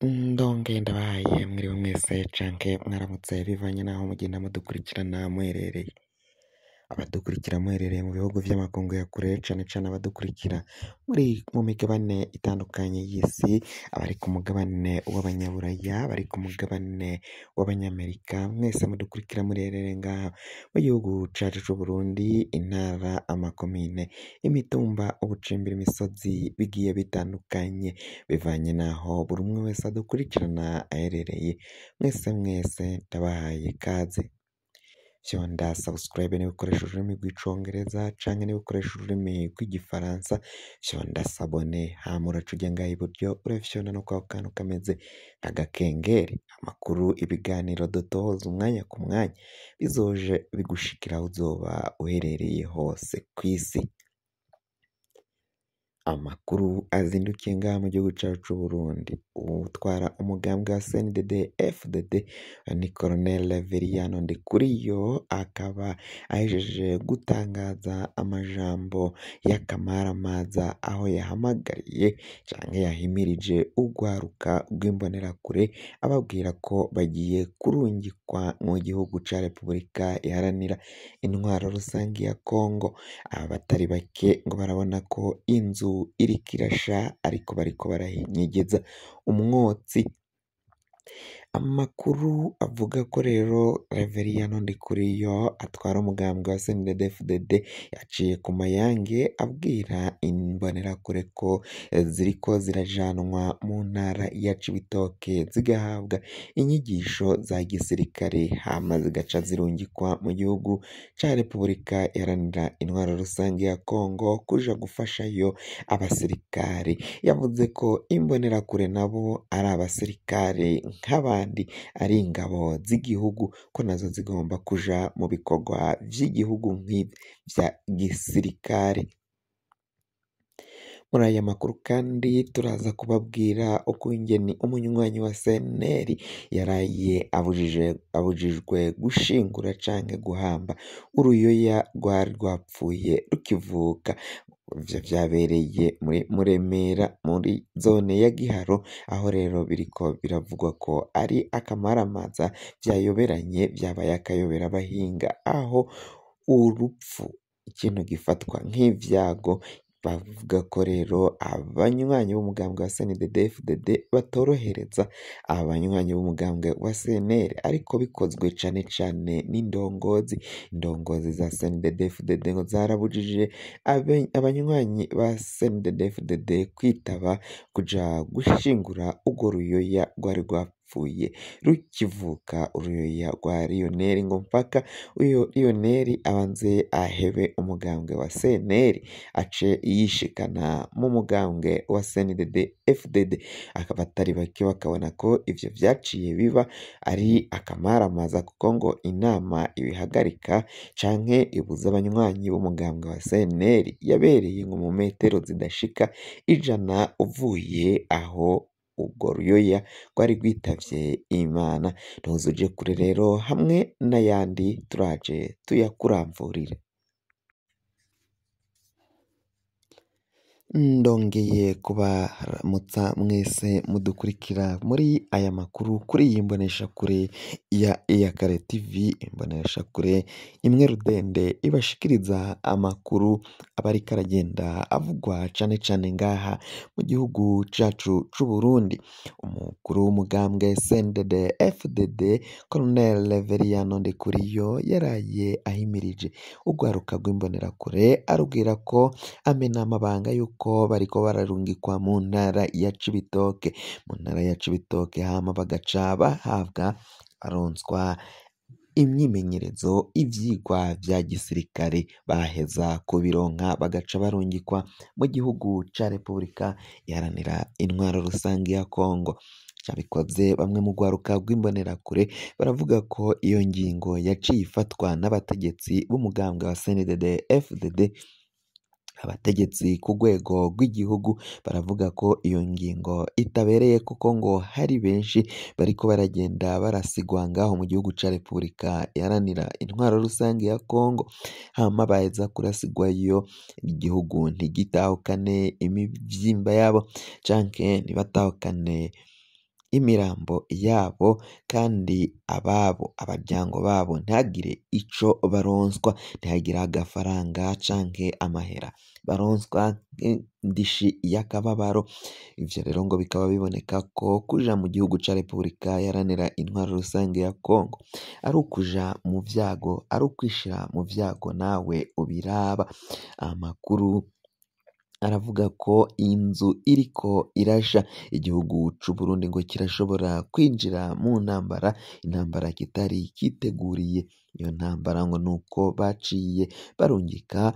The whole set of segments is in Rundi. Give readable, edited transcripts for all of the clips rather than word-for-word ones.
Ndonge ndabahaye mwiriwe mwese canke mwaramutse bivanye n'aho mugenda mudukurikirana muherereye. Abadukurikira muherereye mu bihugu vy'amakungu ya kure, cane cane abadukurikira muri mu migabane itandukanye y'isi, abari ku mugabane w'abanyaburaya, abari ku mugabane w'abanyamerika, mwese mudukurikira muherereye ngaha mu gihugu cacu c'Uburundi, intara, amakomine, imitumba, ubucimbiri, imisozi bigiye bitandukanye, bivanye n'aho buri umwe wese adukurikirana aherereye, mwese mwese ndabahaye ikaze. Fyonda subscribe niba ukoresha ururimi rw'icongereza canke niba ukoresha ururimi rw'igifaransa, fyonda s'abonner hama uraca uja ngaha iburyo urafyonda no kwako kantu kameze nk'agakengeri, amakuru, ibiganiro dutoza umwanya ku mwanya bizoje bigushikira aho uzoba uherereye hose kw'isi. Amakuru azindukiye ngaha mu gihugu cacu c'Uburundi, uwutwara umugambwe wa CNDD FDD ni Colonel Reveriyano Ndikuriyo, akaba ahejeje gutangaza amajambo y'akamaramaza aho yahamagariye canke yahimirije urwaruka rw'imbonerakure ababwira ko bagiye kurungikwa mu gihugu ca Repubulika Iharanira Intwaro Rusangi ya Kongo. Abatari bake ngo barabona ko inzu iriko irasha ariko bariko barayinyegeza umwotsi. Amakuru avuga ko rero Reveriyano Ndikuriyo atwara umugambwe wa CNDD FDD yaciye ku mayange abwira imbonerakure ko ziriko zirajanwa mu ntara ya Cibitoke zigahabwa inyigisho za gisirikare, hama zigaca zirungikwa mu gihugu ca Repubulika Iharanira Intwaro Rusangi ya Kongo kuja gufashayo abasirikare. Yavuze ko imbonerakure nabo ari abasirikare nk'abandi, ari ingabo z'igihugu, ko nazo zigomba kuja mu bikorwa vy'igihugu nk'ivya gisirikare. Muri aya makuru kandi turaza kubabwira ukungene umunywanyi wa CNL yaraye abujijwe gushingura canke guhamba uruyoya rwari rwapfuye rukivuka. Ivyo vyabereye muri Muremera muri zone ya Giharo, aho rero biriko biravugwa ko ari akamaramaza vyayoberanye, vyabaye akayobera abahinga, aho urupfu ikintu gifatwa nk'ivyago. Bavuga ko rero abanywanyi b'umugambwe wa CNDD FDD batorohereza abanywanyi b'umugambwe wa CNL, ariko bikozwe cane cane n'indongozi. Indongozi za CNDD FDD ngo zarabujije abanywanyi ba CNDD FDD kwitaba kuja gushingura urwo ruyoya rwari rwapfuye rukivuka, uruyoya rwa Lionel, ngo mpaka uyo Lionel abanze ahebe umugambwe wa CNL ace yishikana mu mugambwe wa CNDD FDD. Abatari bake bakabona ko ivyo vyaciye biba ari akamaramaza, kuko ngo inama ibihagarika canke ibuza abanywanyi b'umugambwe wa CNL yabereye ngo mu metero zidashika 100 uvuye aho urwo ruyoya rwari rwitavye Imana. Ntuzuje kure rero hamwe n'ayandi turaje tuyakuramvurire. Ndongeye kubaramutsa mwese mudukurikira muri aya makuru kuri iyi mboneshakure ya Iyakare TV, imboneshakure imwe rudende ibashikiriza amakuru aba ariko aragenda avugwa cane cane ngaha mu gihugu cacu c'Uburundi. Umukuru w'umugambwe CNDD FDD Colonel Reveriyano Ndikuriyo yaraye ahimirije urwaruka rw'imbonerakure arubwira ko amena amabanga yuko bariko bararungikwa mu ntara ya Cibitoke, mu ntara ya Cibitoke, hama bagaca bahabwa baronswa imyimenyerezo, ivyigwa vya gisirikare, baheza kubironka bagaca barungikwa mu gihugu ca Repubulika Iharanira Intwaro Rusangi ya Kongo. Cabikoze bamwe mu rwaruka rw'imbonerakure baravuga ko iyo ngingo yaciye ifatwa n'abategetsi b'umugambwe wa CNDD FDD. Abategetsi ku rwego rw'igihugu baravuga ko iyo ngingo itabereye, kuko ngo hari benshi bariko baragenda barasigwa ngaho mu gihugu ca Repubulika Iharanira Intwaro Rusangi ya Kongo, hama baheza kurasigwayo igihugu ntigitahukane imivyimba yabo canke ntibatahukane imirambo yabo, kandi ababo abaryango babo ntihagire ico baronswa, ntihagire agafaranga canke amahera baronswa nk'indishi y'akababaro. Ivyo rero ngo bikaba biboneka ko kuja mu gihugu ca Repubulika Iharanira Intwaro Rusange ya Kongo ari ukuja mu vyago, ari ukwishira mu vyago nawe ubiraba. Amakuru aravuga ko inzu iriko irasha, igihugu c'Uburundi ngo kirashobora kwinjira mu ntambara, intambara kitari kiteguriye. Iyo ntambara ngo nuko baciye barungika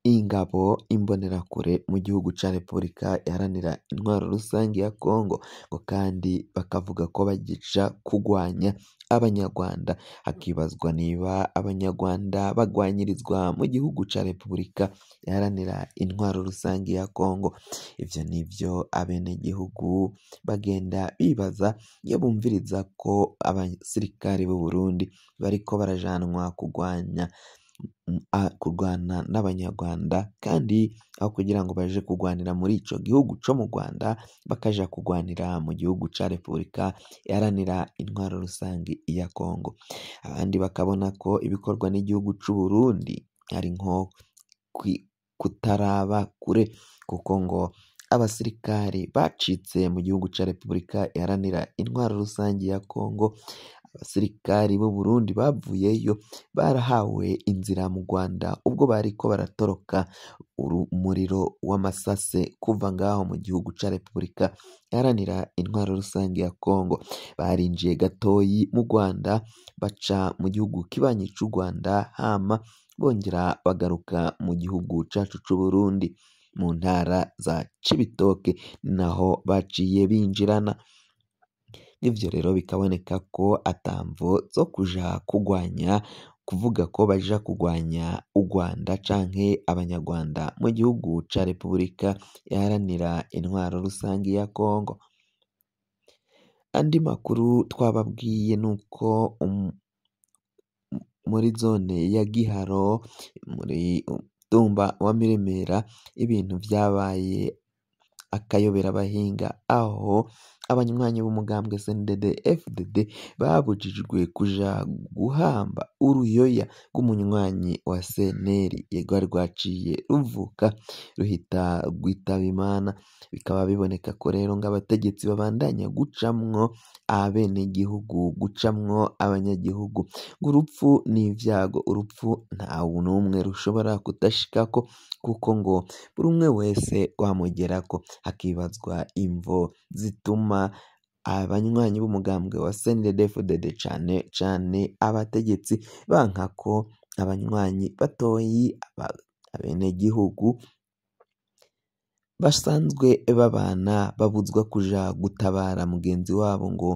ingabo imbonerakure mu gihugu ca Repubulika Iharanira Intwaro Rusange ya Kongo, ngo kandi bakavuga ko bagica kugwanya abanyarwanda, hakibazwa niba abanyarwanda bagwanyirizwa mu gihugu ca Repubulika Iharanira Intwaro Rusange ya Kongo. Ivyo nivyo abenegihugu bagenda bibaza iyo bumviriza ko abasirikare b'u Burundi bariko barajanwa kugwanya kurwana n'abanyarwanda, kandi aho kugira ngo baje kugwanira muri ico gihugu co mu Rwanda, bakaja kugwanira mu gihugu ca Repubulika Iharanira Intwaro Rusange ya Kongo. Abandi bakabona ko ibikorwa n'igihugu c'u Burundi ari nko kutaraba kure, kuko ngo abasirikare bacitse mu gihugu ca Repubulika Iharanira Intwaro Rusange ya Kongo, abasirikari b'u Burundi bavuyeyo barahawe inzira mu Rwanda ubwo bariko baratoroka umuriro w'amasase kuva ngaho mu gihugu ca Repubulika Iharanira Intwaro Rusange ya Kongo. Barinjiye gatoyi mu Rwanda, baca mu gihugu kibanyi c'u Rwanda, hama bongera bagaruka mu gihugu cacu c'u Burundi mu ntara za Cibitoke, naho baciye binjirana. Ivyo rero bikaboneka ko atamvo zo kuja kugwanya, kuvuga ko baja kugwanya u Rwanda canke abanyarwanda mu gihugu ca Repubulika Iharanira Intwaro Rusange ya Kongo. Andi makuru twababwiye nuko muri zone ya Giharo muri Tumba wa Miremera ibintu vyabaye akayobera abahinga, aho abanywanyi b'umugambwe CNDD FDD babujijwe kuja guhamba uruyoya rw'umunywanyi wa CNL rwari rwaciye ruvuka ruhita rwitaba Imana. Bikaba biboneka ko rero ngo abategetsi babandanya gucamwo abenegihugu, gucamwo abanyagihugu, ngo urupfu n'ivyago, urupfu ntawe n'umwe rushobora kudashikako, kuko ngo buri umwe wese rwamugerako. Hakibazwa imvo zituma abanywanyi b'umugambwe wa CNDD FDD cane cane abategetsi banka ko abanywanyi batoyi abenegihugu basanzwe babana babuzwa kuja gutabara mugenzi wabo ngo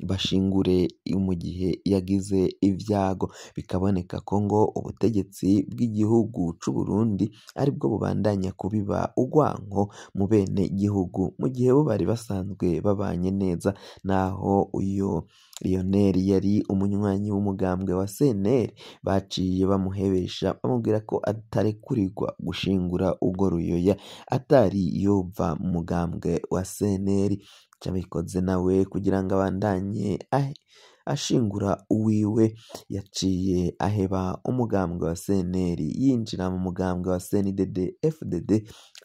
bashingure mu gihe yagize ivyago. Bikaboneka ko ngo ubutegetsi bw'igihugu c'u Burundi aribwo bubandanya kubiba urwanko mu bene gihugu, mu gihe bo bari basanzwe babanye neza, naho uyo Lionel yari umunywanyi w'umugambwe wa CNL baciye bamuhebesha bamubwira ko atarekurirwa gushingura urwo ruyoya atari yova mu mugambwe wa CNL. Cabikoze nawe kugira ngo abandanye ashingura uwiwe, yaciye aheba umugambwe wa CNL yinjira mu mugambwe wa CNDD FDD,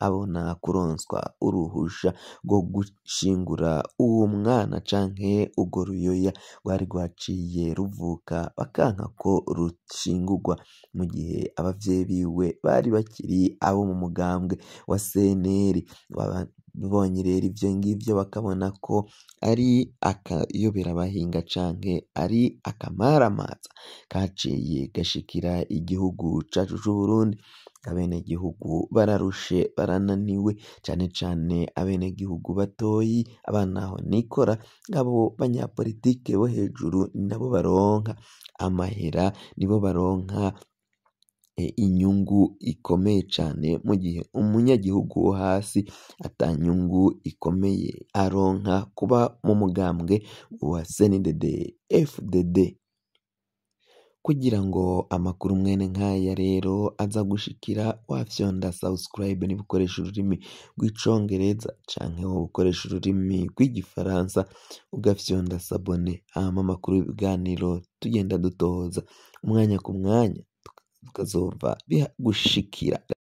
abona kuronswa uruhusha rwo gushingura uwo mwana canke urwo ruyoya rwari rwaciye ruvuka, bakanka ko rushingurwa mu gihe abavyeyi biwe bari bakiri abo mu mugambwe wa CNL. Babonye rero ivyo ngivyo bakabona ko ari akayobera abahinga canke ari akamaramaza kaciye gashikira igihugu cacu c'u Burundi. Abenegihugu bararushe, barananiwe, cane cane abenegihugu batoyi, abana aho nikora, abo banyapolitike bo hejuru nabo baronka amahera, nibo baronka inyungu ikomeye cane, mu gihe umunyagihugu wo hasi atanyungu ikomeye aronka kuba mu mugambwe wa CNDD FDD. Kugira ngo amakuru mwene nk'aya rero aza gushikira, wafyonda subscribe niba ukoresha ururimi rw'icongereza, canke woba ukoresha ururimi rw'igifaransa ugafyonda s'abonner, hama amakuru y'ibiganiro tugenda dutoza umwanya ku mwanya tukazova bigushikira.